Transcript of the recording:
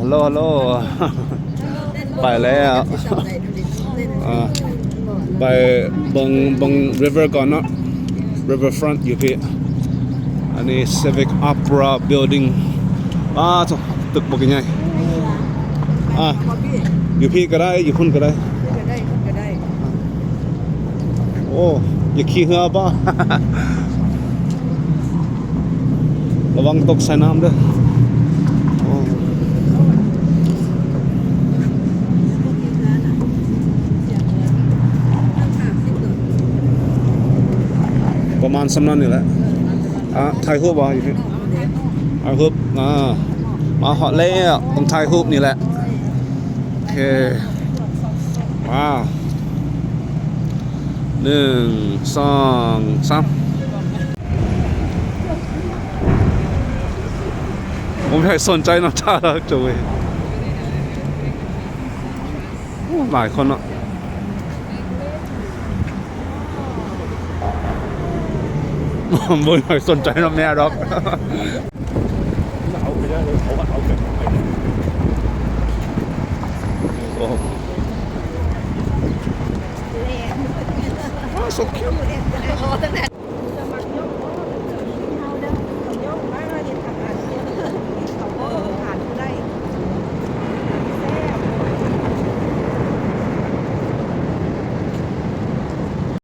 Hello, hello. ໄປແລ້ວ ອ່າ ໄປເບິ່ງ ເບິ່ງ river ກ່ອນເນາະ riverfront ຢູ່ພີ້. ອັນນີ້ Civic Opera Building. ອ້າ ຕຶກບັກໃຫຍ່. ອ່າ ຢູ່ພີ້ກໍໄດ້ ຢູ່ພຸ້ນກໍໄດ້. ໂອ້ ຢ່າຂີ່ເຮືອບໍ່? ລະວັງຕົກໃສ່ນ້ຳເດີ້. ໂອ້ ປະມານສ່ຳນັ້ນນີ້ແຫຼະ. ອ່າ ຖ່າຍຮູບບໍ່? ຢູ່ພີ້ ຖ່າຍຮູບ. ອ່າ ມາຮອດແລ້ວ ຕ້ອງຖ່າຍຮູບນີ້ແຫຼະ. ໂອເຄ ວ້າວ ໜຶ່ງ ສອງ ສາມ. ບໍ່ມີໃຜສົນໃຈນຳ ທ່າລະໂຈຍ. ໂອ້ ຫຼາຍຄົນເນາະ. ບໍ່ມີໃຜສົນໃຈນຳແມ່ດອກ. ໂອ້ so cute.